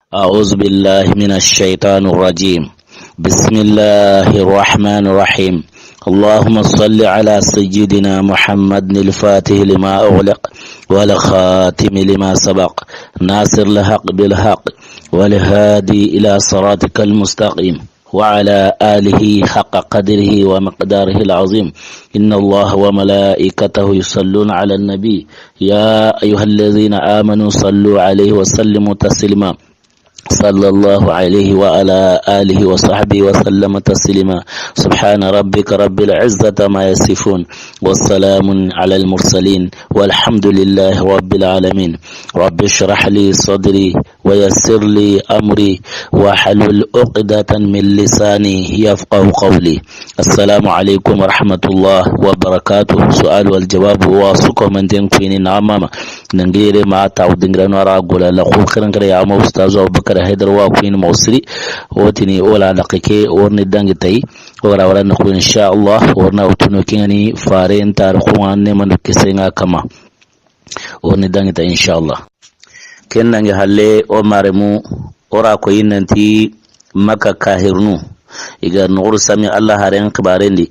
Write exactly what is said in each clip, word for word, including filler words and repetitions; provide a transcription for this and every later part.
أعوذ بالله من الشيطان الرجيم. بسم الله الرحمن الرحيم. اللهم صل على سيدنا محمد الفاتح لما أغلق والخاتم لما سبق ناصر الحق بالحق والهادي إلى صراطك المستقيم وعلى آله حق قدره ومقداره العظيم. إن الله وملائكته يصلون على النبي، يا أيها الذين آمنوا صلوا عليه وسلموا تسليما. صلى الله عليه وعلى آله وصحبه وسلم تسليما. سبحان ربك رب العزة عما يصفون، وسلام على المرسلين، والحمد لله رب العالمين. رب اشرح لي صدري ويسر لي أمري واحلل عقدة من لساني يفقهوا قولي. السلام عليكم ورحمة الله وبركاته. سؤال والجواب هو سكو من دين كويني نعماما. Nangire ma taw dingirano ara gola la ko karankare ya ma Ustaz Abubakar Haidar wa Queen Mausri. Wotini ola da kake orni dangi tai. Ora wara na ko insha Allah orna utuno kingani faren tar ko an ne man kese nga kama. Orni dangi tai insha Allah. Ken nangi halle o maremu ora ko yinanti Makka kahirnu. Iga nuguru sami Allah haren kibarendi.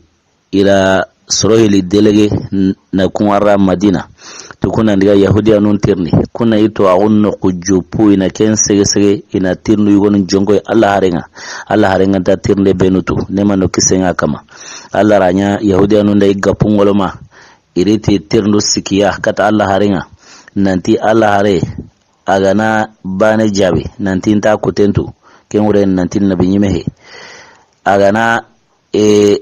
Ira soro hili delege n-, na kun warra Madina. To kuna ndiga Yahudiya nun tirni. Kuna ito a gunno ku jupu ina ken sege sege ina tirnu yugonun jonko Allah harenga. Allah harenga ta tirnde benutu. Nema no kisenga kama. Allah ranya Yahudiya nun da igga pungoloma. Iriti tirndu sikiya kata Allah harenga. Nanti Allah hare agana bane jabi. Nanti nta kutentu. Ken wure nanti nabi nyimehe. Agana e,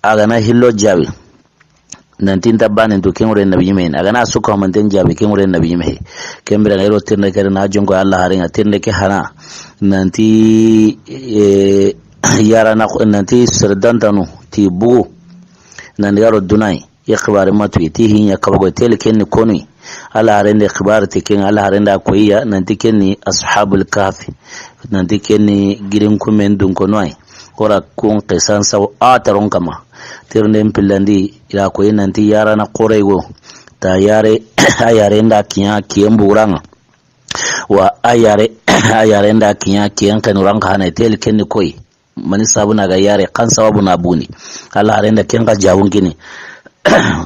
a gana hillo jaabi. Nanti nta banen tu, ken wure nabi ñime. A gana suka manten jaabi, ken wure nabi ñime. Ken bire ga iro tirnde kere na jonko Allah harenga tirnde ke hana. Nanti, e, yara na, nanti serdantanu ti bugu. Nanti garo dunai. I xibaare ma tu, i ti hiña kabago tele ken ni konu. Alla harende xibaare ti ken, Alla harenda koyiya nanti ken ni Ashabul Kahfi, nanti ken ni girin kumen dun kono ay. Kora kun qisan saw a taron kama. Tirnden pillandi, ira koyi nanti yarana koreygo. Ta yare, a yarenda kiya, kiyen buranga. Wa a yare, a yarenda kiya, kiyen kenuranga hana tele ken ni koyi. Mani sabu na ga yare, kan sababu na buni. Alla harenda ken ga jawun kini.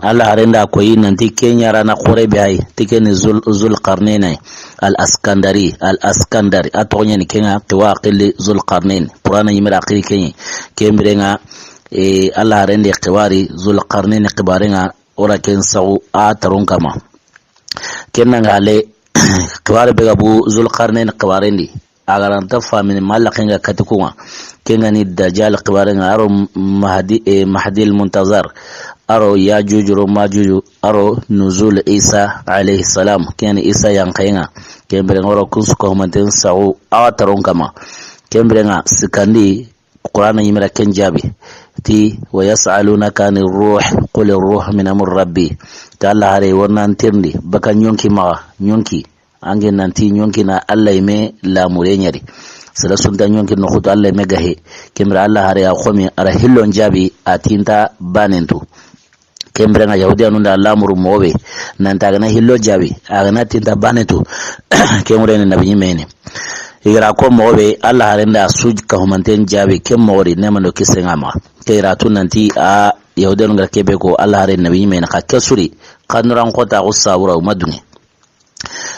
Alla harenda koyi nanti ken yarana kore be ay, ti ken ni Zul, Zul Qarnayn ay. Al Askandari, Al Askandari. A toxo ñani ken ŋa, xiwa xilli Zul Qarnayn. Qur'ana ñimira xiri ken ñi. Ken bire ŋa, e, Alla harende xiwari Zul Qarnayn xibaare ŋa, ora ken saxu a taron kama. Ken na ŋa le, xibaare be ga bu Zul Qarnayn xibaare ndi. A ga ra nta famini malla ken ga kati ku ŋa. Ken ga ni Dajjal xibaare ŋa, aro Mahdi, e, Mahdi al Muntazar, aro Yajuju ro Majuju, aro Nuzul Isa alayhi salam. Ken ga ni Isa yanqaye ŋa. Ken bire ŋa oro kun su ko manten saxu a taron kama. Ken bire ŋa sikandi Qur'ana ñimira ken jaabi. Ti, "Wa yas'alunaka anir ruh, qulir ruh min amri rabbi." Ta Alla hare wori na an tirindi, baka ñonki maxa, ñonki. Ange nanti ñonki na Alla yime lamure ñari. Sere su nta ñonki noxutu Alla yime gahe. Ken bire Alla hare ya xomi, a ra hillon jaabi, a ti nta banen tu. Ken bire ŋa Yahudiyanun da lamuru moxo be, nanti a ga na hillo jaabi, a ga na ti nta banen tu, ken wure ni nabi ñime ni. I ga ra ko moxo be, Alla harenda su kahumanten jaabi, ken moxo ri, nema no kise ŋa ma. Ke i ra tu nanti a Yahudiyanun ga ra ke be ko, Alla hare nabi ñime ni, xa ke su ri, xa nuran xota xo sabura, o ma dunge.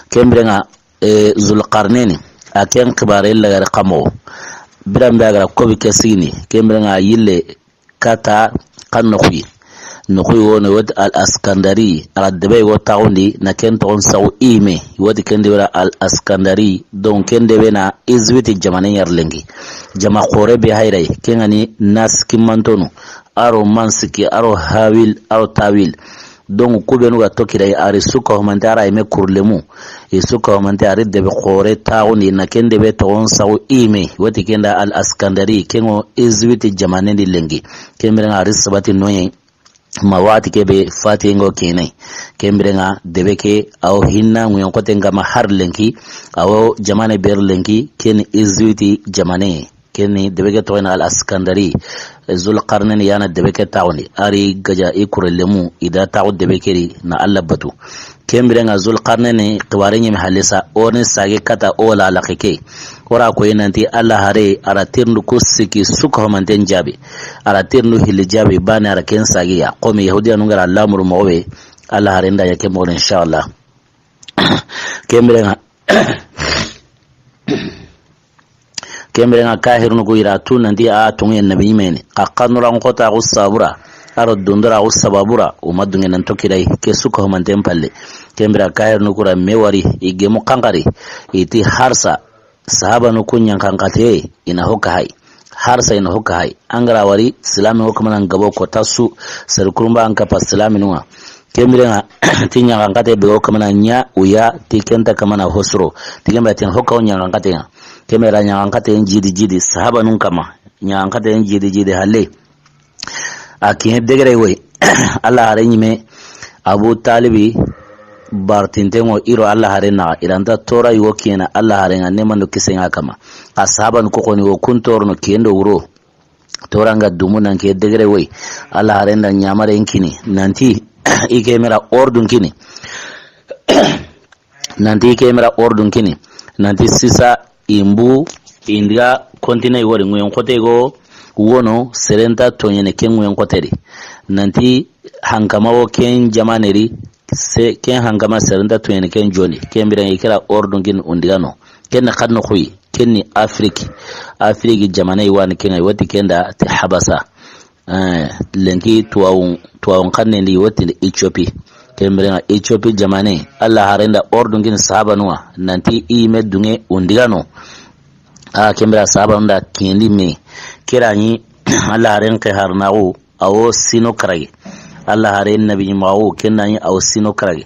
Ken bire ŋa, e, Zul Qarnayn, a ken xibaare illa ga ra xa moxo. Biran be a ga ra ko bi ke sigini, ken bire ŋa yille, kata xa noxuyi. Noxuyi wono woti Al Askandari, a ga debe go taxundi na ken toxon saxu i yime. Woti ken debe ra Al Askandari, donc ken debe na Égypte jamaane ña ri lenki. Jama xore be hayray, ken ga ni Nas kimantonu, aro Mansiki, aro Hawil, aro Tawil. Donc, ku benu ga tokiray, a ri su kahumante a ra yime kurlemu. I su kahumante a ri debe xore taxundi na ken debe toxon saxu i yime. Woti ken da Al Askandari, ken ŋo Égypte jamaane ndi lenki. Ken bire ŋa a ri sabati noye. Ma wati ke be fati ngo kene. Ken bire ŋa debe ke a wo hinna ŋuyen xoten ga ma har lenki. A wo jamaane ber lenki, ken Égypte jamaane. Ken ni debe ke toxo ni Al Askandari. Zul Qarnayn ya na debe ke taxundi. A ri gaja i kurelemu, i da taxu debe ke ri na Alla batu. Ken biren ŋa Zulkarneni xibaare ɲimi halisa, o ni sage kata o la laxe ke. O ra koyi nanti Alla hare a ra tirindu ku siki su ka homanten jaabi. A ra tirindu hilli jaabi, bane a ra ken sagiya. Komi Yahudiyanun ga ra lamuru moxo be, Alla hare nda ya ke moxo, inshallah. Ken biren ŋa Ken biren ŋa kahirunu ku i ra tu nanti a tonŋuye nabi ɲimeni. Xa xanuran xotaaxu sabura, a ro dunduraxu sababura, o ma dunŋe nan tokiray, ke su ka homanten palle. Ken biren ŋa kahirunu ku ra me wari, i gemu xanxari, i ti harsa, sahabanu ku ɲaxankate, i na ho ka hay. Harsa i na ho ka hay. An ga ra wari, silamin wo kamana gabo ko tasu, sere kurumba an kapa silaminun ŋa. Ken biren ŋa, ti ɲaxankate be wo kamana ɲa, u ya, ti ken ta kamana hosoro. Ti ken biren ŋa, ti ho ka wo ɲaxankate ŋa. Ken biren ŋa ɲaxankate en jidi jidi, sahabanun kama. Ɲaxankate en jidi jidi halle. A kiɲe degere woyi. Alla hare ɲime, Abu Talibi, bartinten ŋo i ro Alla hare naxa, i ra nta tora yugo kiɲe na Alla hare ŋa, nemando kisen ŋa kama. Xa sahabanu ko xoni wo kun torono kiyen do wuro. Toranga dumu nan ke degere woyi. Alla haren da ɲamaren kini. Nanti i ke mera ordun kini. Nanti i ke mera ordun kini. Nanti sisa i mbu i ndiga kontine wori ŋuyen xote go wono serenta toɲene ke ŋuyen xote di. Nanti hankama wo ken jamaneri se ken hankama serenta toɲene ken joni. Ken biren i kira ordun kini undigano. Ken na xanno xuyi, ken ni Afiriki. Afiriki jamana i wani ken ŋa, i wati ken da ti Habasa. Eh, lenki tuwawun, tuwawun xanne ndi i wati ni Ethiopie. Ken biren ŋa Ethiopie jamane, Alla haren da ordun kini sahabanun ŋa, nanti i me dunŋe undigano. A ken biren sahabanun da kindi me. Kira ni Alla haren ke harnaxu, a wo sino karagi. Alla haren nabi ɲimaxu, ken na ni a wo sino karagi.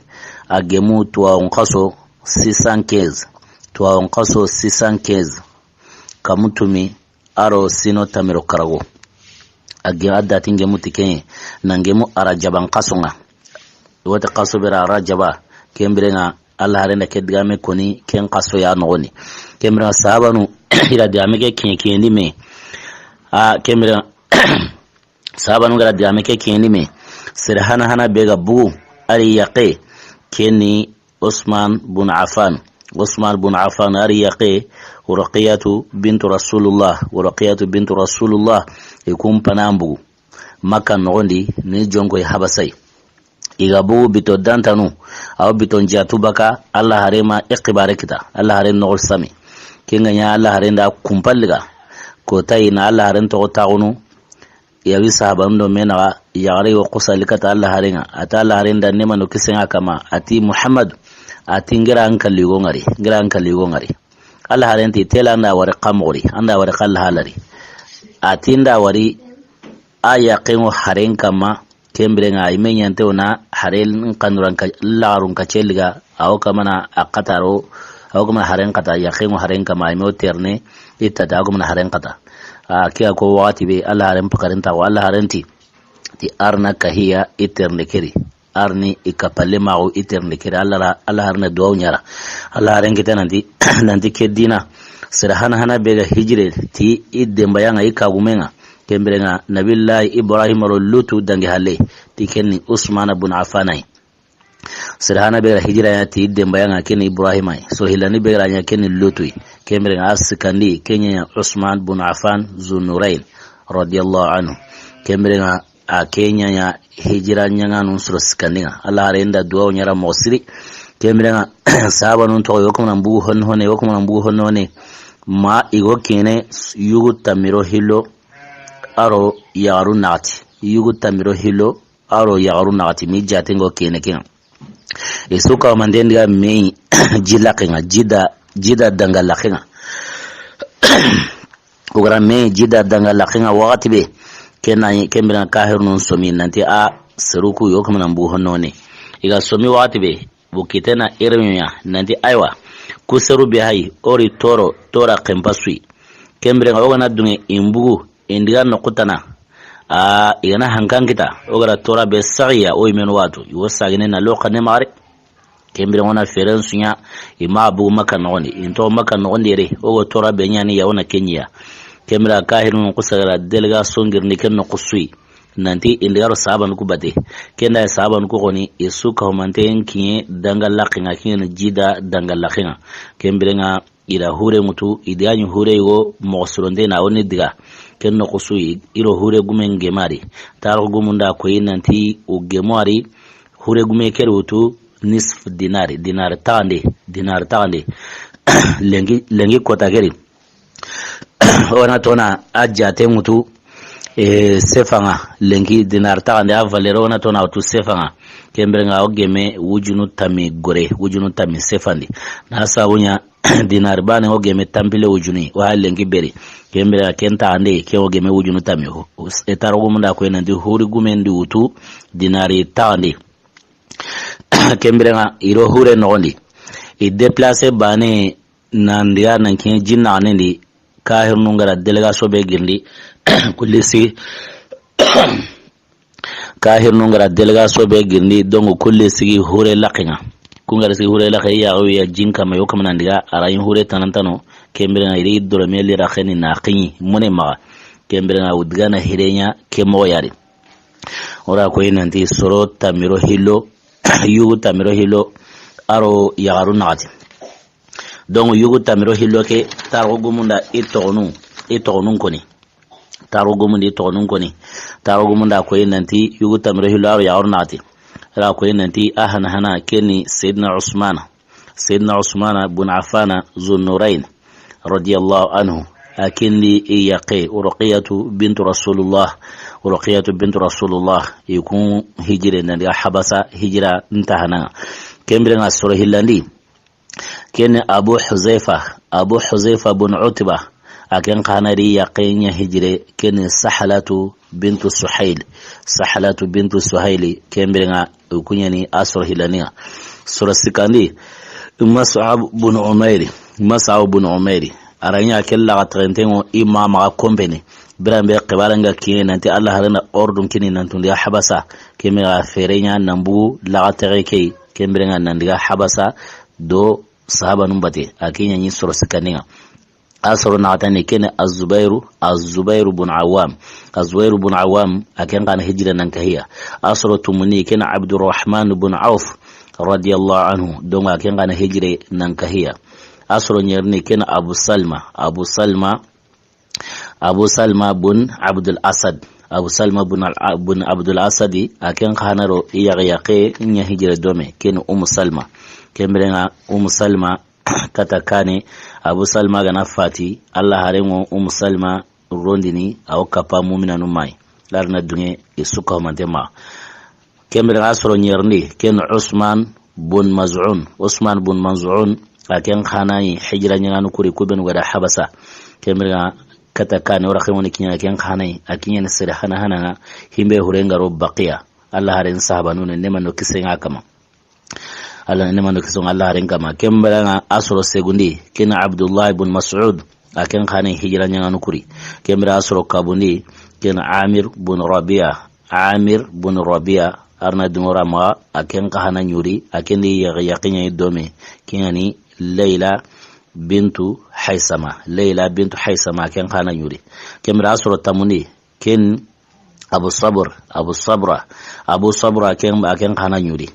A gemu tuwawun xaso, six cent quinze. Tuwawun xaso six cent quinze. Kamu tumi a ro sino tamiro karago. A ge a dati ngemu ti ken ye. Na ngemu a Rajaban xaso ŋa. Wote xaso bera Rajaba. Ken biren ŋa Alla haren da ke digame koni ken xaso ya noxoni. Ken biren ŋa sahabanu i ra digame ke kiɲe kiɲe ndi me. A ken biren ŋa sahabanu ga ra digame ke kiɲe ndi me. Sere hana hana be ga bugu a ri yaqe. Ken ni Usman bun Affan. Usman bun Affan a ri yaqe Ruqiyatu bintu Rasulullah. Ruqiyatu bintu Rasulullah. I kun panan bugu. Makka noxondi ni jonko i Habasai. I ga bugu bito dantanu. Aw bito njatu baka Alla hare ma i xibare kita. Alla hare noxo sami. Ken ga ɲa Alla haren da kumpalliga. Ko tayi na Alla haren toxo taxunu. Yawi sahabanun do me naxa, yaxare yo xusali kata Alla haren ŋa. A ti Alla haren da nemando kisen ŋa kama. A ti Muhammadu. A ti ngira an kalligo ŋari. Ngira an kalligo ŋari. Alla haren ti tela an da wari xa moxori. An da wari xa Alla halari. A ti n da wari a yaqen ŋo haren kama. Ken biren ŋa i me ɲante wona haren xanuran ka laxarun ka celiga. A wo kamana a xataro. A wo kamana haren xata yaqen ŋo haren kama. I me wo terne. I tata a wo kamana haren xata. A ke a ko waxati be Alla haren pakarintaxo Alla haren ti ti arna kahiya i ternde keri. Arni i kapalle maxo i ternde keri. Alla ra Alla harna duwaw ɲara. Alla haren kita nanti nanti ke dina sere hana hana be ga hijire ti i dembayaŋa i kagumeŋa. Ken biren ŋa Nabillahi Ibrahima ro Lutu dangi halle. Ti ken ni Usmana bun Affana yi. Sere hana be ga hijira ya ti dembayaŋa ken ni Ibrahima yi. So hilani be ga ɲa ken ni Lutu yi. Ken biren ŋa a sikandi ken ɲa Usman bun Affan Zunurain radiyallahu anhu. Ken biren ŋa a ke ɲa ɲa hijira ɲaŋanun soro sikandi ŋa. Alla haren da duwaw ɲara moxo siri. Ken biren ŋa sahabanun toxo yo kamana mbugu honne honne yo kamana mbugu honne honne. Ma i go kene yugu tamiro hillo a ro yaxaru naxati. Yugu tamiro hillo a ro yaxaru naxati mi jatengo kene ken ŋa. I su ka manden diga me yi ji laxe ŋa, jida, jida danga laxe ŋa. O ga ra me yi jida danga laxe ŋa waxati be. Ken na yi, ken biren kahirunun somi nanti a seru ku yo kamana mbugu honne. I ga somi waxati be. Bu kitena eremiya nanti aywa. Ku seru be hayi, o ri toro, tora kempa sui. Ken biren ŋa o ga na dunŋe i mbugu i ndiga noxu tana. A i ga na hankan kita o ga ra tora be sagiya o i men watu i wo sagine na loxane maxare. Ken biren ŋa o na feren suɲa i ma bugu Makka noxondi i nto Makka noxondi yere o go tora be ɲani ya o na kenɲiya. Ken biren ŋa kahirun ku sagara delega songirni ken noxu sui. Nanti i ndi ga ro sahabanu ku bate. Ken da sahabanu ku xoni, i su kahumanten kiɲe danga laxen ŋa, kiɲe ni Jidda danga laxen ŋa. Ken biren ŋa, i da hure ŋutu, i da ɲi hure yogo moxo sironte na woni diga. Ken noxo su i, i ro hure gumen gemu a ri. Taarixu gumun da koyi nanti o gemu a ri, hure gume ke ri wutu nisf dinari, dinar taxande, dinar taxande. Lenki, lenki kota ke ri. O na tona a jaate ŋutu, e, sefen ŋa, lenki dinar taxande a valeur, o na tona wutu sefen ŋa. Ken biren ŋa o geme wujunu tammi gore, wujunu tammi sefen di. Na sabu ɲa, dinar baane o geme tanpille wujuni, o ha lenki beri. Ken biren ŋa ken taxande, ke o geme wujunu tammi. E, taarixu gumun da koyi nanti hure gumen di wutu dinari taxande. Ken biren ŋa i ro hure noxon di. I déplacer baane nan diga nan kiɲe jinna anen di, kahirunun ga ra délégation be girindi, kulli sigi, kahirunun ga ra délégation be girindi, donc kulli sigi hure laxen ŋa. Kun ga ra sigi hure laxe ya, o ya jin kama yo kama nan diga, a ra ɲi hure tanantano, ken biren ŋa i ri doro me li ra xeni na xiɲi, mone maxa. Ken biren ŋa o diga na hire ɲa, ke moxo ya ri. O ra koyi nanti soro tammi ro hillo, yugu tammi ro hillo, a ro yaxaru naxati. Donc, yugu tammi ro hillo ke, taarixu gumun da i toxonu, i toxonun koni. Taarixu gumun di i toxonun koni. Taarixu gumun da koyi nanti yugu tammi ro hillo a ro yaxaru naxati. A ra koyi nanti a hana hana ke ni Seydina Usmana. Seydina Usmana bun Affana Zunnurayn, radiyallahu anhu. A ken di i yaqe, Ruqiyatu bintu Rasulullah. Ruqiyatu bintu Rasulullah. I kun hijire nan diga Habasa, hijira nta hana ŋa. Ken biren ŋa soro hillandi. Ken ni Abu Huzaifa, Abu Huzaifa bun Utba, a ken xa na ri yaqe ɲa hijire, ken ni Sahalatu bintu Suhail. Sahalatu bintu Suhaili, ken biren ŋa, o ku ɲa ni a soro hillandi ŋa. Soro sikkandi, Mus'ab bun Umairi, Mus'ab bun Umairi. A ra ɲa ke laxataxenten ŋo i ma maxa konpene. Biran be xibaaren ga kiɲe nanti Alla haaren na ordre kini nan tundi Habasa. Ken biren ŋa fere ɲa nan bugu laxataxe ke, ken biren ŋa nan diga Habasa do sahabanun bate, a ke ɲa ni soro sikkandi ŋa. A soro naxatandi ken ni Azubairu, Azubairu bun Awam. Azubairu bun Awam, a ken xa na hijire nan kahiya. A soro tumundi ken ni Abdurrahman bun Auf, radiyallahu anhu. Donc a ken xa na hijire nan kahiya. A soro ɲerini ken ni Abu Salma, Abu Salma, Abu Salma bun Abdul Asad. Abu Salma bun al-, bun Abdul Asadi, a ken xa na ro i yaqe yaqe ɲa hijire dome, ken ni Umu Salma. Ken biren ŋa Umu Salma, kata kane, Abu Salma ga na fati, Alla haaren ŋo Umu Salma rondini, a wo kappa muminanu mayi. Alla haaren na dunge i su kahumante maxa. Ken biren ŋa a soro ɲerini, ken ni Usman bun Maz'un. Usman bun Maz'un, a ken xa na ɲi hijira ɲaŋanu kuri, ku benu ga da Habasa. Ken biren ŋa kata kane, o ra xewoni kiɲa, ken xa na ɲi, a kiɲe ni sere hana hana ŋa, himbe hure nga ro Baqiya. Alla haaren sahabanun ne, neema do kisiye nga kama. Alla, neema do kisiye nga Alla haaren kama. Ken biren ŋa a soro segundi, ken ni Abdullah bun Mas'ud, a ken xa na ɲi hijira ɲaŋanu kuri. Ken biren ŋa a soro kabundi, ken ni Amir bun Rabia. Amir bun Rabia, Alla haaren na dunge o ra maxa, a ken xa na ɲi ri, a ken di yaqe, yaqe ɲa i dome, ken ŋa ni Layla bintu Haysama. Layla bintu Haysama, a ken xa na ɲi ri. Ken biren ŋa a soro tamundi, ken Abu Sabr, Abu Sabra, Abu Sabra, a ken, a ken xa na ɲi ri.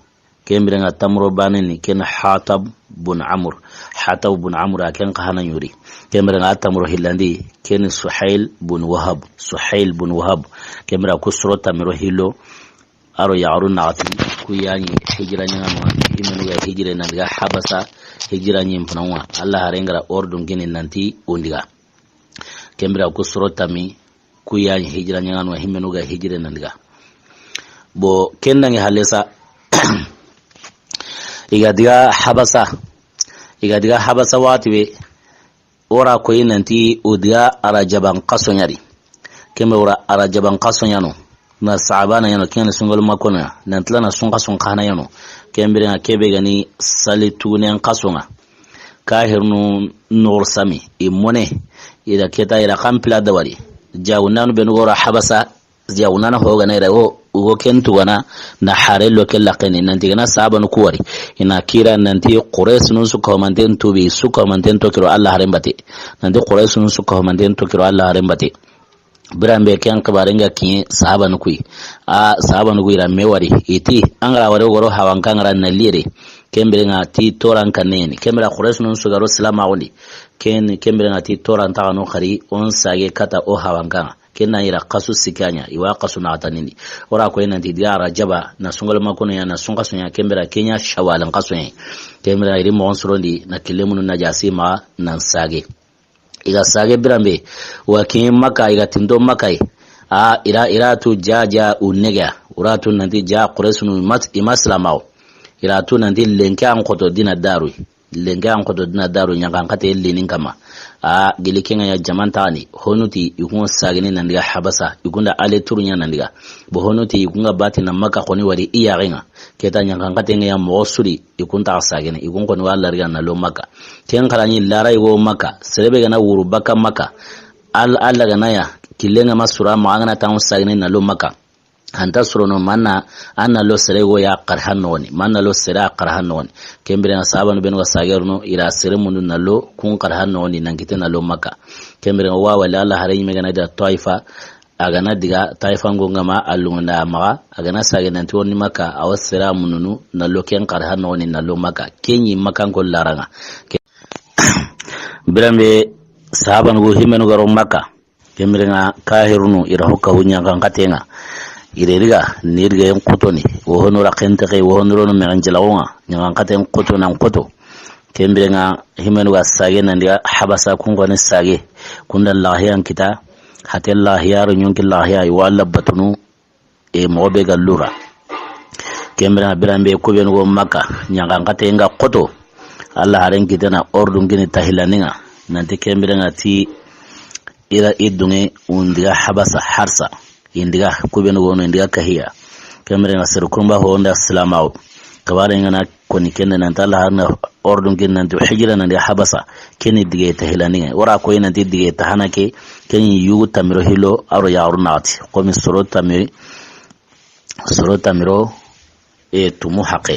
Ken biren ŋa tamuro baane ni, ken ni Hatab bun Amr. Hatab bun Amr, a ken xa na ɲi ri. Ken biren ŋa a tamuro hillandi, ken ni Suhail bun Wahab. Suhail bun Wahab. Ken biren ŋa ku soro tammi ro hillo, a ro yaxaru naxati, ku ya ɲi hijira ɲaŋanu ŋa, i menu ga hijire nan diga Habasa, hijira ɲi mpana ŋa. Alla haaren ga ra ordre kini nanti o n diga. Ken biren ŋa ku soro tammi, ku ya ɲi hijira ɲaŋanu ŋa, himenu ga hijire nan diga. Bon, ken dangi halle sa, i ga diga Habasa, i ga diga Habasa waxati be, o ra koyi nanti o diga Arajaban xaso ɲa ri. Ken be o ra Arajaban xaso ɲa no. Na sahabana ɲa no, ken ni sungol makono ya. Nan tila na sunxason xa na ɲa no. Ken biren ŋa ke be ga ni sali tugunen xaso ŋa. Kahirunu noxor sami, i mone, i da keta, i da xanpila dabari. Jawundanu benu ga ro Habasa, jawundana ho ga na i ra, wo, wo ken tugana, na hare lo ke laxeni, nanti ga na sahabanu ku wari. I na kira nanti Quraysinun su kahumanten tubi, su kahumanten toxo ro Alla haaren bate. Nanti Quraysinun su kahumanten toxo ro Alla haaren bate. Biranbe ken xibaare nga kiɲe sahabanu kuyi. A sahabanu kuyi ra me wari. I ti, an ga ra wari goro hawanka nga ra na liyere. Ken bire nga ti toran kanne ni. Ken bire Quraysh nun su ga ro silamaxun di. Ken, ken bire nga ti toran taxanu xari, o n sage kata o hawanka nga. Ken na i ra xasu sikanya, i wa xasu na tanindi. O ra ko i nan ti diga Rajaba, na sungal ma kono ya, na sunxasu ya, ken bire ken ɲa Shawwal n xasu ya. Ken bire i ri moxon sorondi, na kille munu na jasi ma, nan sage. I ga sage biranbe, wa kiɲe Makka, i ga tinto Makka yi. A, i ra, i ra tu ja, ja, u nege ya. U ra tu nanti ja, Quraysh nu i ma, i ma silamaxu. I ra tu nanti lenki an xoto dina daru. Lenki an xoto dina daru ɲaxan xate linin kama. A, gili ken ŋa ya jaman taxani. Honu ti, i kun sagini nan diga Habasa. I kun da ale turu ɲa nan diga. Bo honu ti, i kun ga bati na Makka xoni wari i yaxen ŋa. Keta ɲaxan xate ŋa ya moxo su di. I kun taxa sagene, i kun koni wa lariga na lo Makka. Ken xarani lara i wo Makka, serebe gana wuru baka Makka. Al-, Alla gana ya, killen ŋa ma sura ma an gana taŋu sagene na lo Makka. Anta surono manna, an na lo sere wo ya xarhan noni, manna lo sere a xarhan noni. Ken bire na sahabanu benu ga sagerno, i ra sere mundu na lo, kun xarhan noni, nan kite na lo Makka. Ken bire wa wali Alla hare ɲime gana da Taifa, A ga na diga Taifanko ŋa ma a lunŋa nda maxa, a ga na sage nanti woni Makka, a wa sera mununu, na lo ken xari har noxoni na lo Makka. Ken ɲi Makkanko laraŋa. Ke-, biranbe sahabanu go himenu ga ro Makka. Ken bire ŋa kahirunu, i ra ho kahu ɲaxan xaten ŋa. I re riga, ni riga yen xotoni. Wo hono ra xente xe, wo hono rono mexen jelaxo ŋa. Ɲaxan xaten xoto nan xoto. Ken bire ŋa himenu ga sage nan diga Habasa kun koni sage. Kunda lahiyan kita, hate lahiya ro ɲonki lahiya, i wa Alla batunu, e moxo be ga lura. Ken bire ŋa biranbe kubenu go Makka, ɲaxan xate ŋa xoto. Alla haren kitena ordun kini tahilani ŋa. Nanti ken bire ŋa ti i ra i dunŋe un diga Habasa harsa. I n diga, kubenu go no i n diga kahiya. Ken bire ŋa sere kumba ho nda silamaxu. Kabare ŋa na koni kende nanti Alla har na ordun kin nanti hijira nanti Habasa. Keni dige tahilani ŋa. Wara ko nanti dige tahana ke, keni yugu tamiro hilo, aro yaxaru naxati. Komi soro tamiro, soro tamiro, e tumu haqe.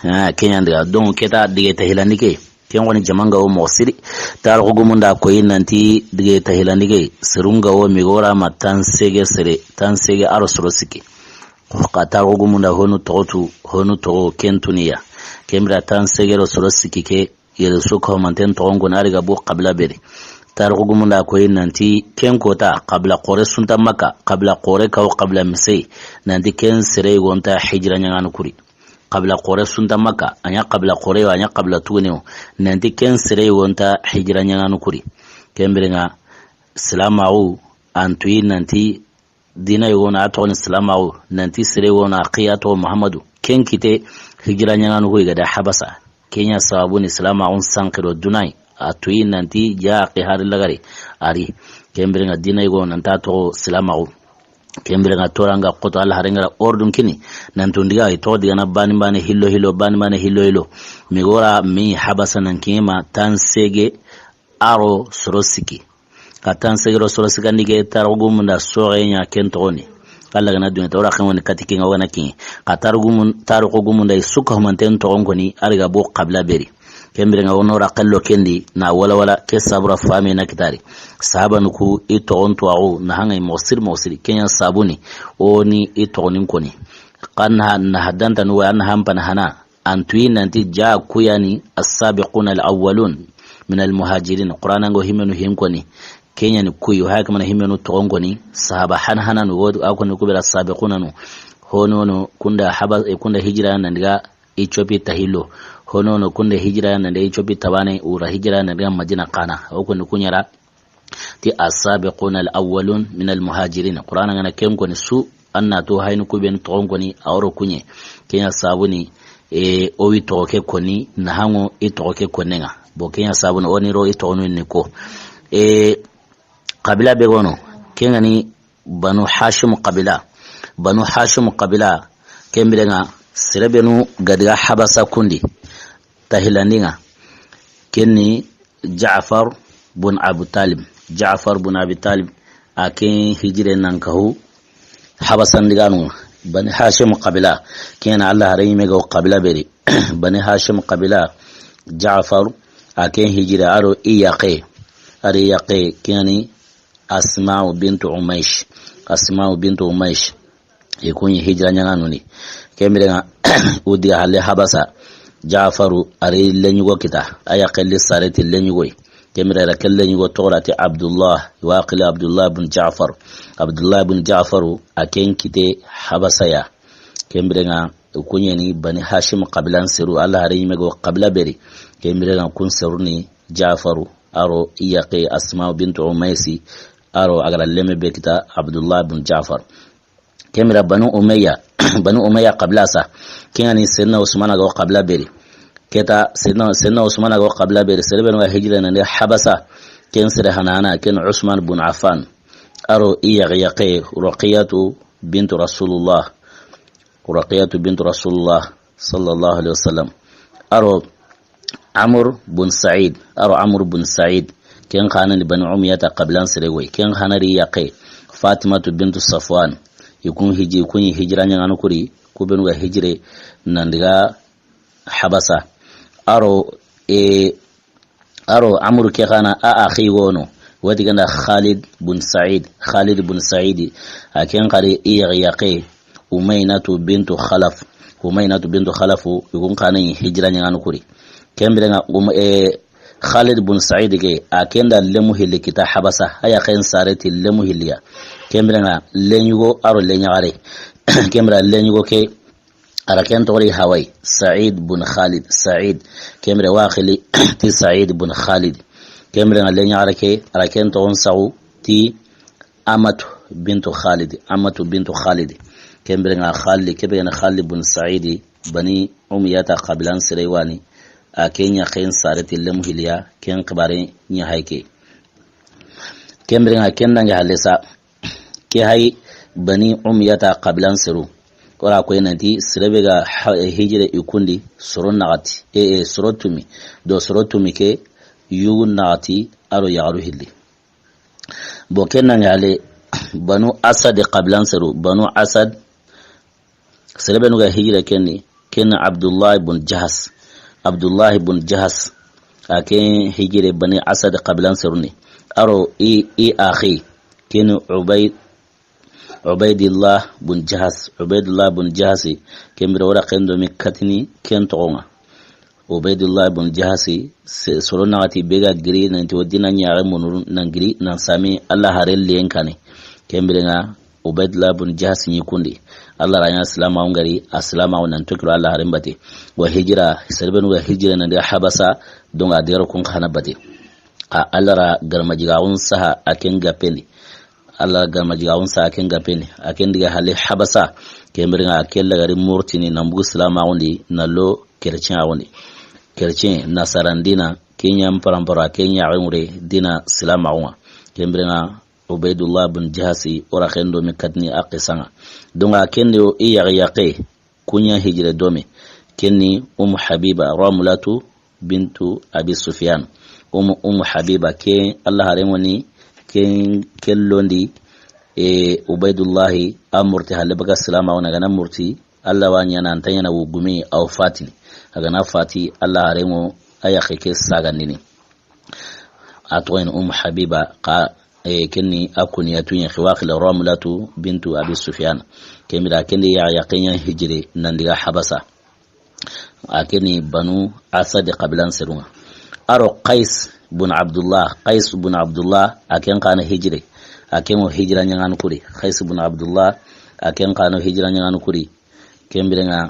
Ah, ken ɲa n diga. Donc, keta dige tahilani ke. Ken koni jaman ga wo moxo siri. Tarixu gumun da koyi nanti dige tahilandi ke, serun ga wo migora ma tan sege sere, tan sege aro soro sikki. Xa tarixu gumun da honu toxo tu, honu toxo ken tuniya. Ken bire tan sege ro soro sikki ke, yere su ko manten toxon koni a ri ga bu xabila beri. Tarixu gumun da koyi nanti ken kota xabila xore sunta Makka, xabila xore kawo xabila misei, nanti ken sere gonta hijira ɲaŋanu kuri. Xabila xore sunta Makka, a ɲa xabila xore yo, a ɲa xabila tugune yo. Nanti ken sere yogo nta hijira ɲaŋanu kuri. Ken bire ŋa silamaxu, an tuyi nanti dina yogo na a toxoni silamaxu, nanti sere yogo na a xiya toxo Muhammadu. Ken kite hijira ɲaŋanu kuri ga da Habasa. Ken ɲa sababu ni silamaxun sanxiro dunai. A tuyi nanti ja a xi hari lagare. Ari. Ken bire ŋa dina yogo nan ta toxo silamaxu. Ken bire ŋa toranga xoto Alla haren ga ra ordun kini. Nan tundiga i toxo digana bani bani hillo hillo, bani bani hillo hillo. Migora mi Habasa nan kima tan sege aro soro sikki. Ka tan sege ro soro sikkandi ke tarixu gumun da soxe ɲa ken toxoni. Alla ga na dunya tawra xen woni kati kinga wona kin. Ka tarixu gumun, tarixu gumun da i su ko manten toxon koni a ri ga bu xabila beri. Ken bire ŋa wono ra xello kendi na wala wala ke sabura fami na kitari. Sahabanu ku i toxon tuwaxu na hanga i moxo siri moxo siri. Ken ɲa sabuni o ni i toxonin koni. Xa na, na hadanta nu wa na hampana hana. An tuyi nanti ja kuyani as-sabiquna al-awwalun min al-muhajirin. Qur'ana ngo himenu hin koni. Ken ɲa ni kuyi, o haya kamana himenu toxon koni. Sahaba han hananu wo, a koni kubera sabiquna nu. Hono no kunda haba, e kunda hijira nan diga Ethiopie tahilo. Hono no kunde hijira nan de Ethiopie tabane, ura hijira nan de Madina kana. O koni kuɲara ti as-sabiquna al-awwalun min al-muhajirin. Qur'ana ngana ken koni su, anna to hayni kuben toxon koni a woro kuɲe. Ken ɲa sabuni, e, o wi toxo ke koni, na hango i toxo ke konenga. Bo ken ɲa sabuni, o ni ro i toxonu ni ko. E, Qabila be gono, ken ga ni Banu Hashim qabila. Banu Hashim qabila, ken bire ŋa, sere benu ga diga Habasa kundi, tahilandinga, ken ni Ja'far bun Abu Talib. Ja'far bun Abi Talib, a ken hijire nan kahu Habasa ndiganu. Bani Hashim qabila, ken na Allah hare yime ga qabila beri. Bani Hashim qabila, Ja'far, a ken hijire aro i yaqe, ari yaqe, ken ni Asma'u bintu Umaysh. Asma'u bintu Umaysh. I ku ɲi hijira ɲaŋanu ni. Ken biren ŋa, u di halle Habasa. Jafaru, a ri leɲugo kita. A ya xelli sare ti leɲugo yi. Ken biren ŋa, ken leɲugo toxo ra ti Abdullah. I wa xili Abdullah bin Jafar. Abdullah bin Jafaru, a ken kite Habasa ya. Ken biren ŋa, ku ɲeni Bani Hashim qabilan seru, Alla hare ɲi me ga wo qabila be ri. Ken biren ŋa kun seru ni Jafaru, a ro i yaqe Asma bintu Umaysi, a ro a ga ra leme be kita Abdullah bin Jafar. Ken biren Banu Umayya, Banu Umayya qabila sa. Ken ŋa ni Seydina Usman ga wo qabila be ri. Ke ta Seydina, Seydina Usman ga wo qabila be ri. Sere be no ga hijira na nde Habasa. Ken sere hana hana, ken Usman bin Affan. A ro i yaqe yaqe Ruqiyatu bintu Rasulullah. Ruqiyatu bintu Rasulullah sallallahu alaihi wasallam. A ro Amr bin Sa'id, a ro Amr bin Sa'id. Ken xa na ni Bani Umayyata qabilan sere wo yi. Ken xa na ri yaqe Fatimatu bintu Safwan. I kun hiji-, i kun ɲi hijira ɲaŋanu ku ri, ku be nu ga hijire nan daga Habasa. A ro, e, A ro Amru ke xa na a axi wono. Wati ganda Khalid bun Sa'id. Khalid bun Sa'id. A ken xa ri i yaqe yaqe. Umaynatu bintu Khalaf. Umaynatu bintu Khalaf, i kun xa na hijira ɲaŋanu ku ri. Ken biren ŋa, um, e, Khalid bun Sa'id ke, a ken da lemu hilli kita Habasa. A yaqen sare ti lemu hilli ya. Ken biren ŋa, leɲugo a ro leɲaxare. Ken biren ŋa leɲugo ke, A ra ken toxo ri Hawai, Sa'id bun Khalid, Sa'id. Ken biren wa xili ti Sa'id bun Khalid. Ken biren ŋa leɲaxare ke, a ra ken toxon saxu ti Amatu bintu Khalid, Amatu bintu Khalid. Ken biren ŋa Khalid, ke be ga ni Khalid bun Sa'id, Bani Umayyata qabilan sere wa ni, a ken yaqen sare ti lemu hilli ya, ken xibaare ɲa hay ke. Ken biren ŋa ken dangi halle sa, Ke hay Bani Umayyata qabilan seru. Kora ko nanti sere be ga ha-, hijire i kun di soro naxati. E, e, soro tumi. Do soro tumi ke yugu naxati a ro yaxaru hilli. Bo ken nangi halle Banu Asad qabilan seru. Banu Asad Sere be nu ga hijire ken ni, ken Abdullah bun Jahas. Abdullah bun Jahas. A ken hijire Bani Asad qabilan seru ni. A ro i, i axi, ken Ubayd-, Ubaydillah bun Jahas. Ubaydillah bun Jahas, ken biren ŋa o ra ken do mi katini ken toxon ŋa. Ubaydullah bun Jahasi, se-, soro naxati be ga giri, nanti wo dina ɲaxe munuru, nan giri, nan sami, Alla hare liyen kane. Ken biren ŋa, Ubaydullah bun Jahasi ɲi kun di. Alla ra ɲa silamaxu ŋari, a silamaxu nan tokiro Alla haren bate. Wa hijira, sere be nu ga hijira nan daga Habasa, donc a dero kun xa na bate. A Alla ra garamajigaxun saha, a ken gapen di. Alla garamajigaxun sa a ken gapen di, a ken daga halle Habasa, ken biren ŋa a ken lagari murtini, nan bugu silamaxun di, na lo chrétien axun di. Chrétien, nasaran dina, ken ɲa mparampara, ken ɲa ŋure dina silamaxun ŋa. Ken biren ŋa Ubaydullah bun Jahasi, o ra ken do mi katini a xisan ŋa. Donc a ken do i yaqe yaqe, Kuɲa hijire dome. Ken ni Umu Habiba, Ramlatu bintu Abi Sufyan. Umu, Umu Habiba, ke Alla haren ŋo ni, ke, ke londi, e, Ubaidullahi, a murti halle baga silamaxu na, a ga na murti, Alla wa ɲaana, a nta ɲaana wugumi, a wa fati. A ga na fati, Alla haren ŋo, a yaxe ke sagandini. A toxo ni Umu Habiba, xa, e, ken ni a kuɲatu ɲa, xi wa xili Ramlatu bintu Abi Sufyan. Ken bire ken di ya, yaxe ɲa hijire nan daga Habasa. A ken ni Banu Asad qabilan serun ŋa. A ro Qais bun Abdullah, Qais bun Abdullah, a ken xa na hijire. A ken ŋo hijira ɲaŋaana kuri. Qais bun Abdullah, a ken xa na hijira ɲaŋaana kuri. Ken biren ŋa,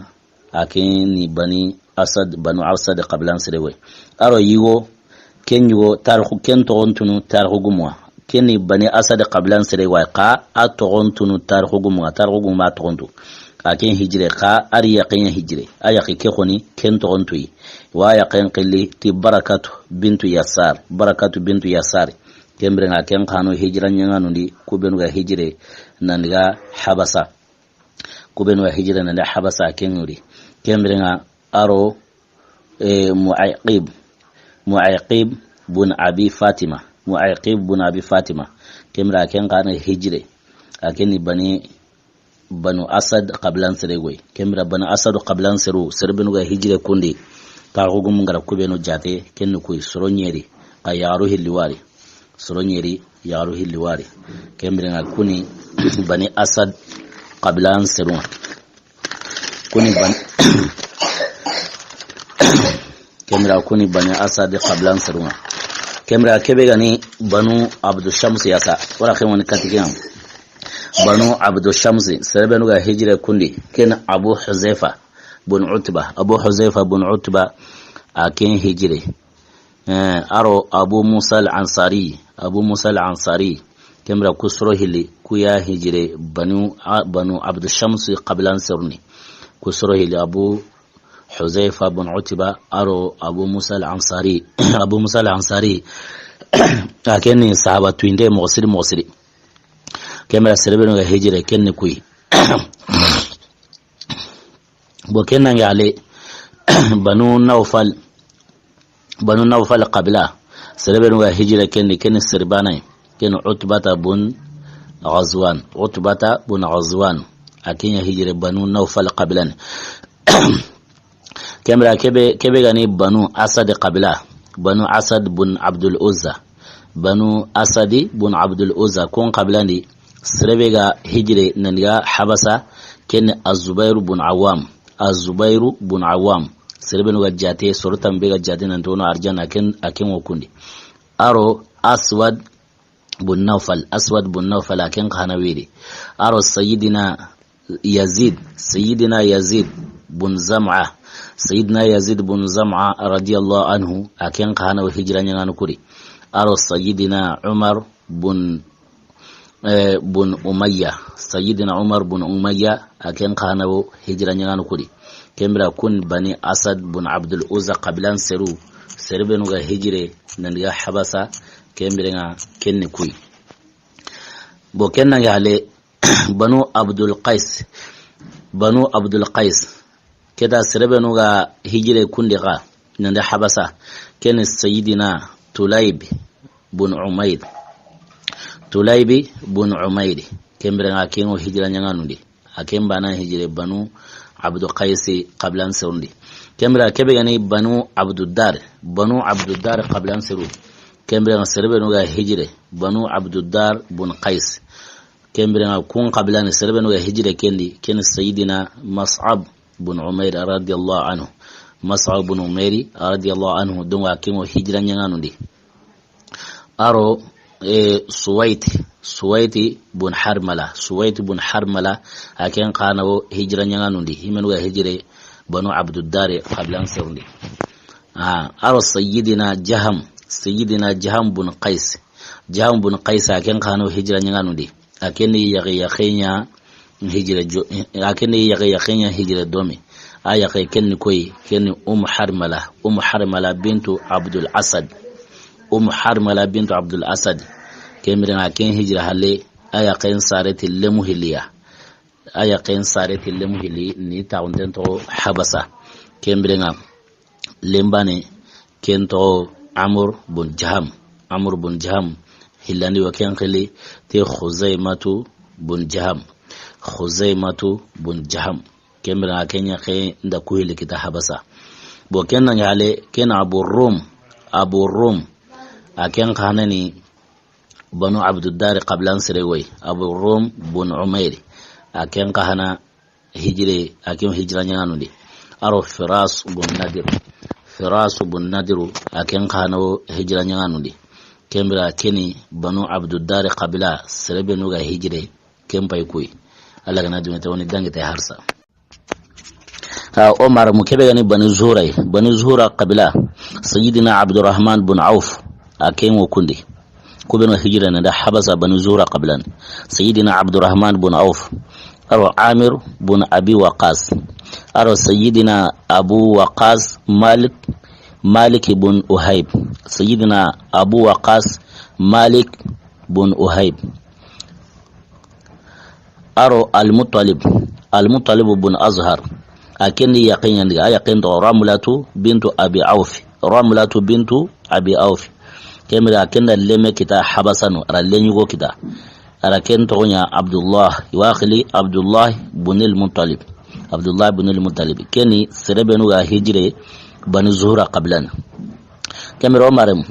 a ken ni Bani Asad, Banu Asad qabilan sere wa yi. A ro yigo, ken yigo, tarixu, ken toxon tunu tarixu gumun ŋa. Ken ni Bani Asad qabilan sere wa yi, xa a toxon tunu tarixu gumun ŋa, tarixu gumun ŋa a toxon tu. A ken hijire, xa a ri yaxe ɲa hijire. A yaxe ke xo ni, ken toxon tu yi. Wa yaqen xili ti Barakatu bintu Yasar, Barakatu bintu Yasar. Ken biren ŋa ken xa na hijira ɲaŋaanundi, ku benu ga hijire nan daga Habasa. Ku benu ga hijira nan daga Habasa ken ŋuri. Ken biren ŋa a ro, e, Mu'aqib. Mu'aqib bun Abi Fatima. Mu'aqib bun Abi Fatima. Ken bire ken xa na hijire. A ken ni Bani, Banu Asad qabilan sere wa yi. Ken bire Banu Asad qabilan seru, sere benu ga hijire kun di. Tarixu gumun ga ra ku benu jaate, ken ni ku yi soro ɲeri. Xa yaxaru hilli wa ri. soro ɲeri yaxaru hilli wari. Ken biren ŋa ku ni Bani Asad xabilan seru ŋa. Ku ni Bani, ken biren ku ni Bani Asad xabilan seru ŋa. Ken biren ke be ga ni Banu Abdu Shams ya sa, wala ken woni katigen. Banu Abdu Shams, sere benu ga hijire ku ndi, ken Abu Huzaifa bun Utba. Abu Huzaifa bun Utba, a ken hijire. Eh, aro Abu Musa al-Ansari, Abu Musa al-Ansari, ken biren ku soro hilli, ku ya hijire Banu, a, Banu Abdu Shams xabilan seru ni. Ku soro hilli Abu Huzaifa bun Utba, aro Abu Musa al-Ansari. Abu Musa al-Ansari, a ken ni sahaba tuwinde moxo siri, moxo siri. Ken biren sere benu ga hijire ken ni ku yi. Bon, ken nange ale, Banu Nawfal, Banu Nawfal xabila, sere benu ga hijire ken ni, ken ni sere bana yi, ken Utbata bun Ghazwan, Utbata bun Ghazwan, a ken ya hijire Banu Nawfal xabilan. Ken biren ke be, ke be ga ni Banu Asad xabila, Banu Asad bun Abdul Uzza, Banu Asadi bun Abdul Uzza, kun xabilan di, sere be ga hijire nan daga Habasa, ken ni Az-Zubairu bun Awam, Az-Zubairu bun Awam, sere benu ga jate, soro tanmu be ga jate nan ti wono arjanna, a ken, a ken wo ku ndi. Aro Aswad bun Nawfal, Aswad bun Nawfal, a ken xa na wiri. Aro Sayyidina Yazid, Sayyidina Yazid bun Zam'a, Sayyidina Yazid bun Zam'a radiyallahu anhu, a ken xa na hijira ɲaŋaanu ku di. Aro Sayyidina Umar bun, eh, bun Umayya, Sayyidina Umar bun Umayya, a ken xa na hijira ɲaŋaanu ku di. Ken biren kun Bani Asad bun Abdul Uzza xabilan seru, sere benu ga hijire nan daga Habasa, ken biren ŋa ken ni ku yi. Bon, ken nange ale, Banu Abdul Qais, Banu Abdul Qais, ke ta sere benu ga hijire ku ndi xa nan daga Habasa, ken ni Sayyidina Tulayb bun Umayr. Tulaybi bun Umayri. Ken biren ŋa ken wo hijira ɲaŋaanu ndi. A ken bana hijire Banu Abdu Qaisi xabilan seru ndi. Ken biren ke be ga ni Banu Abdu Dar. Banu Abdu Dar xabilan seru. Ken biren ŋa sere benu ga hijire Banu Abdu Dar bun Qais. Ken biren ŋa kun xabilan sere benu ga hijire ken di, ken Sayyidina Mas'ab bun Umayr radiyallahu anhu. Mas'ab bun Umayri radiyallahu anhu, donc a ken wo hijira ɲaŋaanu ndi. Aro, eh, Suwaiti, Suwaiti bun Harmala, Suwaiti bun Harmala, a ken xa na wo hijira ɲaŋaanu ndi, i menu ga hijire Banu Abduddari xabilan seru ndi. Ah, aro Sayyidina Jaham, Sayyidina Jaham bun Qais, Jaham bun Qais, a ken xa na wo hijira ɲaŋaanu ndi. A ken ni yaxe, yaxe ɲa hijira jo, a ken ni yaxe, yaxe ɲa hijira domi. A yaxe ken ni koy, ken ni Umm Harmala, Umm Harmala bintu Abdul Asad. Umm Harmala bintu Abdul Asad. Ken biren ŋa ken hijira halle, a yaqen sare ti lemu hilli ya. A yaqen sare ti lemu hilli ni taxunten toxo Habasa. Ken biren ŋa lembane, ken toxo Amr bun Jaham. Amr bun Jaham, hillandi wa ken xili ti Khuzaimatu bun Jaham. Khuzaimatu bun Jaham. Ken biren ŋa ken yaxe nda ku hilli kita Habasa. Bon, ken na ɲa le, ken Abu Rum. Abu Rum, a ken xa na ni Banu Abduddari xabilan sere woy. Abu Rum bun Umayri, a ken xa na hijire, a ken hijira ɲaŋaanu ndi. Aro Firas bun Nadir. Firas bun Nadiru, a ken xa na wo hijira ɲaŋaanu ndi. Ken biren ŋa ken ni Banu Abduddari xabila sere benu ga hijire, ken pay kuy. Alla ga na duŋe ta woni dangi te harsa. Ha, Omar mu kebe ga ni Bani Zuhra yi. Bani Zuhra xabila, Sayyidina Abdurrahman bun Auf, a ken wo ku ndi. Ku benu hijira na da Habasa, Bani Zuhra xabilan. Sayyidina Abdurrahman bun Auf. Aro Amir bun Abi Waqas. Aro Sayyidina Abu Waqas Malik, Malik bun Uhayb. Sayyidina Abu Waqas Malik bun Uhayb. Aro Al-Muttalib, Al-Muttalib bun Azhar. A ken ni yaqen ɲa ndi, a yaqen toxo Ramlatu bintu Abi Auf. Ramlatu bintu Abi Auf. Ken biren a ken da leme kita Habasanu, a ra lenyugo kita. A ra ken toxo ɲa Abdullah, i wa xili Abdullah bun al-Muttalib. Abdullah bun al-Muttalib. Ken ni sere benu ga hijire Bani Zuhra xabilan. Ken biren Omar mu.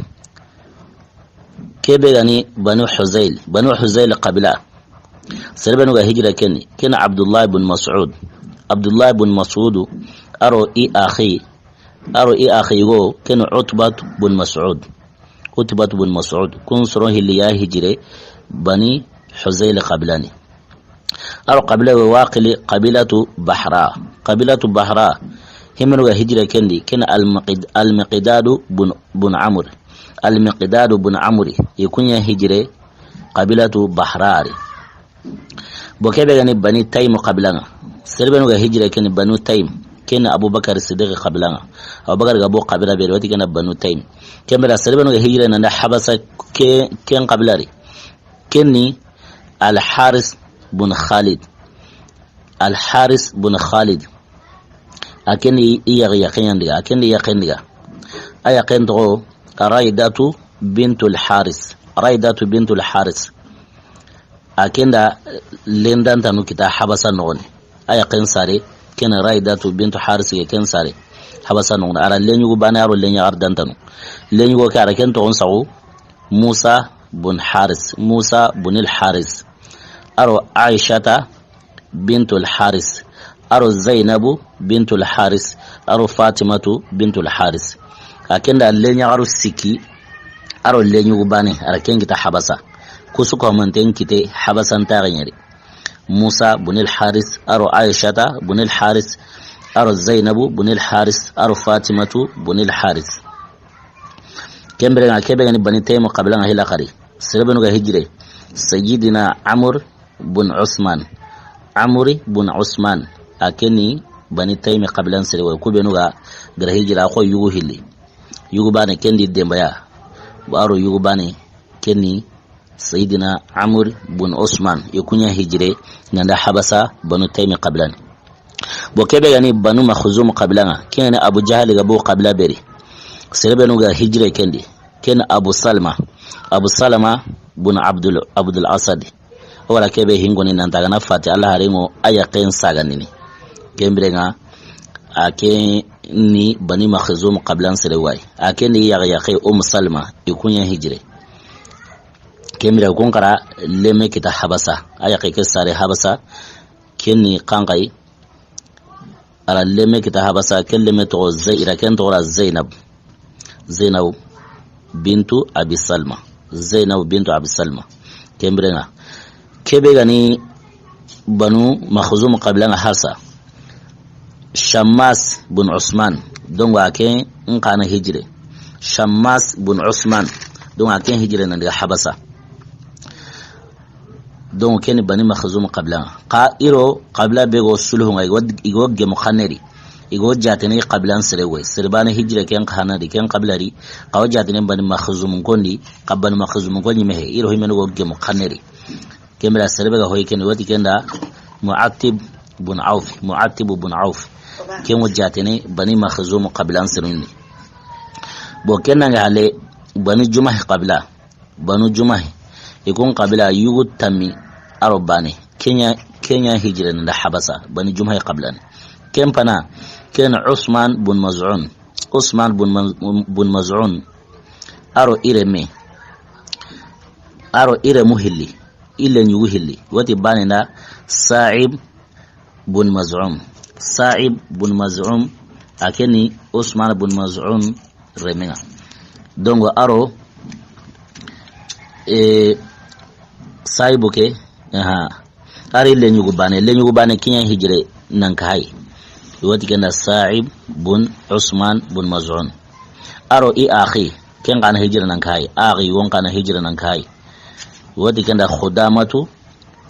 Ke be ga ni Banu Huzayl, Banu Huzayl qabila. Sere be nu ga hijira ken ni, ken Abdullah ibn Mas'ud. Abdullah ibn Mas'ud, a ro i axi, a ro i axi go, ken Utbat bun Mas'ud. Utbat bun Mas'ud. Kun soro hilli ya hijire Bani Huzayl qabila ni. A ro qabila we waqili qabilatu Bahra. Qabilatu Bahra. Himenu ga hijira ken di, ken Al-Miqid-, Al-Miqdadu bun, bun Amr. Al-Miqdadu bun Amri. I kun ya hijire qabilatu Bahra ri. Bo ke be ga ni Bani Taym qabila ŋa. Sere be nu ga hijira ken ni Banu Taym. Ken Abubakar Siddiq qabila ŋa. Abubakar ga bo qabila be ri, wati ken na Banu Taym. Ken be ra sere be nu ga hijira nan da Habasa ke, ken qabila ri. Ken ni Al-Haris bun Khalid. Al-Haris bun Khalid. A ken ni i yaxi yaxen yan diga. A ken ni yaxen diga. A yaxen toxo Raidatu bintul Haris. Raidatu bintul Haris. A ken da lendantanu kita Habasa noxoni. A yaxen sare, ken Raidatu bintu Haris ke ken sare. Habasa noxoni. A ra lenyugu bane, a ro lenyaxar dantanu. Lenyugo ke a ra ken toxon saxu Musa bun Haris. Musa bunil Haris. A ro Aishata bintul Haris. A ro Zainabu bintul Haris. A ro Fatimatu bintul Haris. A ken da lenyaxaru sikki. A ro lenyugu bane, a ra ken kita Habasa. Kusu ko manten kite Habasa ntaxe ɲeri. Musa bunil Haris, a ro Aishata bunil Haris, a ro Zainabu bunil Haris, a ro Fatimatu bunil Haris. Ken be ra ŋa, ke be ga ni Bani Taymu qabila ŋa hila xari. Sere be nu ga hijire Sayyidina Amr bun Usman. Amri bun Usman. A ken ni Bani Taymi qabilan sere wa yi. Ku be nu ga gara hijira xo yugu hilli. Yugu bane ken di dembaya. Baro yugu bane ken ni Sayyidina Amr bun Usman. I kun ya hijire nan da Habasa Banu Taymi qabilan. Bo ke be ga ni Banu Makhzum qabila ŋa. Ken ni Abu Jahal ga bo qabila be ri. Sere be nu ga hijire ken di. Ken Abu Salma. Abu Salama bun Abdul, Abdul Asad. Wala ke be hingoni nan ta ga na fati Allah harengo a yaxen saganini. Ken bire ŋa a ke ni Bani Makhzum qabilan sere wa yi. A ke ni yaxe yaxe Umm Salma i kun ya hijire. Ken bire kun xara leme kita Habasa. A yaxe ke sare Habasa. Ken ni xanxayi. A ra leme kita Habasa, ken leme toxo Zay-, i ra ken toxo ra Zainab. Zainab bintu Abi Salma. Zainab bintu Abi Salma. Ken bire ŋa. Ke be ga ni Banu Makhzum qabila ŋa harsa. Shammas bun Usman. Donc a ken xa na hijire. Shammas bun Usman. Donc a ken hijire nan daga Habasa. Donc ken ni Bani Makhzum qabila ŋa. Xa i ro qabila be go sulhu ŋa, i go, i go gemu xanne di. I go jatene qabilan sere wa yi. Sere bane hijire ken xa na di, ken qabila di. Xa wo jatene Bani Makhzum kondi, xa Bani Makhzum kondi mehe. I ro himenu go gemu xanne di. Ken bire sere be ga hoyi ken di, wati ken da Mu'attib bun Auf. Mu'attib bun Auf. Ken wo jatene Bani Makhzum qabilan sere ni. Bo ken na ŋa hale Bani Jumah qabila. Banu Jumah, i kun qabila yugu tammi a ro bane. Ken ya, ken ya hijire nan da Habasa, Banu Jumah qabila ni. Ken pana, ken Usman bun Maz'un. Usman bun Maz-, bun Maz'un. A ro i reme. A ro i remu hilli. I lenyugu hilli. Wati bane na Sa'ib bun Maz'un. Sa'ib bun Maz'un, a ke ni Usman bun Maz'un reme ŋa. Donc, a ro, e, Sa'ibu ke, aha, a ri lenyugu bane, lenyugu bane ken ya hijire nan ka hay. Wati ken da Sa'ib bun Usman bun Maz'un. A ro i axi, ken xa na hijire nan ka hay. Axi won xa na hijire nan ka hay. Wati ken da Khudamatu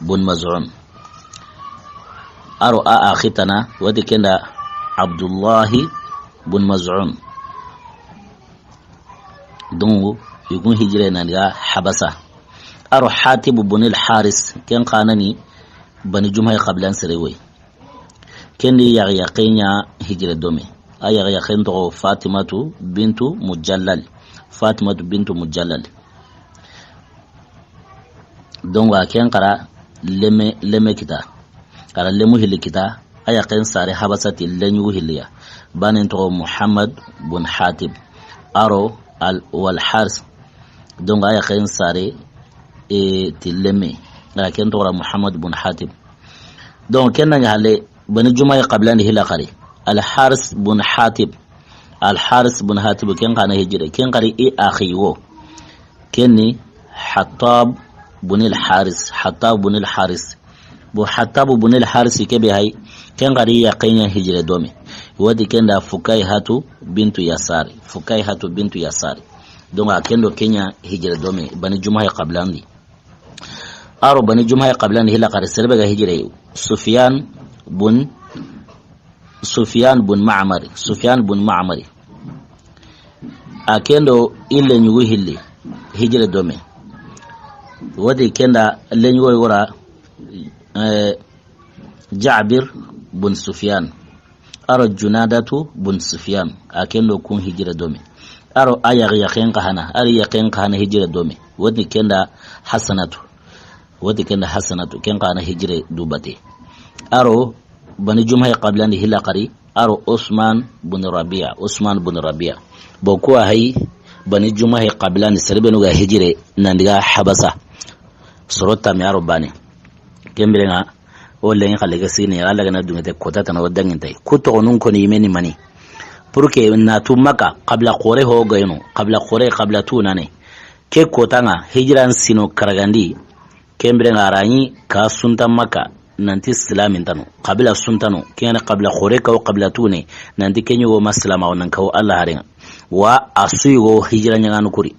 bun Maz'un. A ro a axi tana, wati ken da Abdullahi bun Maz'un. Donc, i kun hijire nan daga Habasa. A ro Hatib bun al Haris, ken xa na ni Bani Jumah qabilan sere wa yi. Ken di yaxe yaxe ɲa hijire dome. A yaxe yaxe toxo Fatimatu bintu Mujallal. Fatimatu bintu Mujallal. Donc, a ken xara leme, leme kita. A ra lemu hilli kita, a yaxen sare Habasa ti lenyugu hilli ya. Banen toxo Muhammad bun Hatib. A ro al, wal Haris. Donc, a yaxen saare, e, ti lemme. A ken toxo ra Muhammad bun Hatib. Donc, ken na ɲa halle, Bani Jumahi xabilan di hilla xari. Al Haris bun Hatib. Al Haris bun Hatib, ken xa na hijire. Ken xari i axi wo. Ken ni Hattab bun al Haris. Hattab bun al Haris. Bo Hattabu bunil Harisi kebe hay, ken xari yaxen ɲa hijire dome. Wati ken da Fukaihatu bintu Yasari. Fukaihatu bintu Yasari. Donc, a ken do ken ɲa hijire dome, Bani Jumahi xabilan di. A ro Bani Jumahi xabilan di hilla xari sere be ga hijire. Sufyan bun, Sufyan bun Ma'mari. Sufyan bun Ma'mari. A ken do i leɲugu hilli hijire dome. Wati ken da leɲugu yogo ra, eh, Jabir bun Sufyan. A ro Junadatu bun Sufyan. A ken do kun hijire dome. A ro a yaxi yaxen xa hana, a ri yaxen xa hana hijire dome. Wati ken da Hasanatu. Wati ken da Hasanatu, ken xa na hijire du bate. A ro Bani Jumahi xabilan di hilla xari, a ro Usman bun Rabia, Usman bun Rabia. Bo ku a hay Bani Jumahi xabilan di sere be nu ga hijire nan daga Habasa. Soro tami a ro bane. Ken biren ŋa, o lengi xalle ga sini, Alla ga na dungete kota tana o dangintay. Ku toxonun koni yime ni mani. Pour que na tu Maka, xabila xore ho gayno, xabila xore, xabila tu nane. Ke kota ŋa, hijiran sino karagandi, Ken biren ŋa a ra ɲi ka sunta Maka, nanti silamin tanu. Xabila suntanu, ken ɲa ni xabila xore kaw xabila tune, nanti ken ɲi wo ma silama wo nan kaw Alla haren ŋa. Wa a su yugo hijira ɲaŋanu kuri.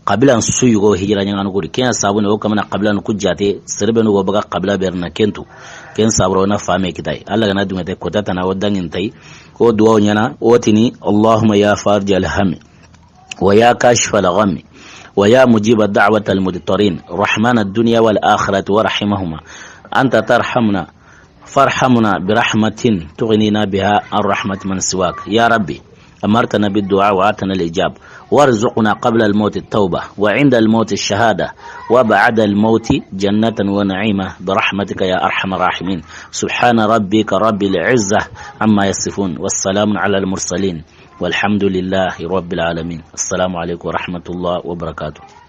Xabilan su yugo hijira ɲaŋanu kuri. Ken ɲa sabuni o kamana xabilan ku jate, sere be nu go baga xabila be ri na ken tu. Ken saburo na fame kitay. Alla ga na dungete kota tana o dangintay. O duwa ɲaana, o tini, اللهم يا فارج الهم. ويا كاشف الغم، ويا مجيب دعوة المضطرين، رحمن الدنيا والآخرة ورحيمهما، أنت ترحمنا فارحمنا برحمة تغنينا بها عن رحمة من سواك. يا ربي، أمرتنا بالدعاء وآتنا الإجابة، وارزقنا قبل الموت التوبة، وعند الموت الشهادة، وبعد الموت جنة ونعيما برحمتك يا أرحم الراحمين. سبحان ربك رب العزة عما يصفون، والسلام على المرسلين. والحمد لله رب العالمين. السلام عليكم ورحمة الله وبركاته.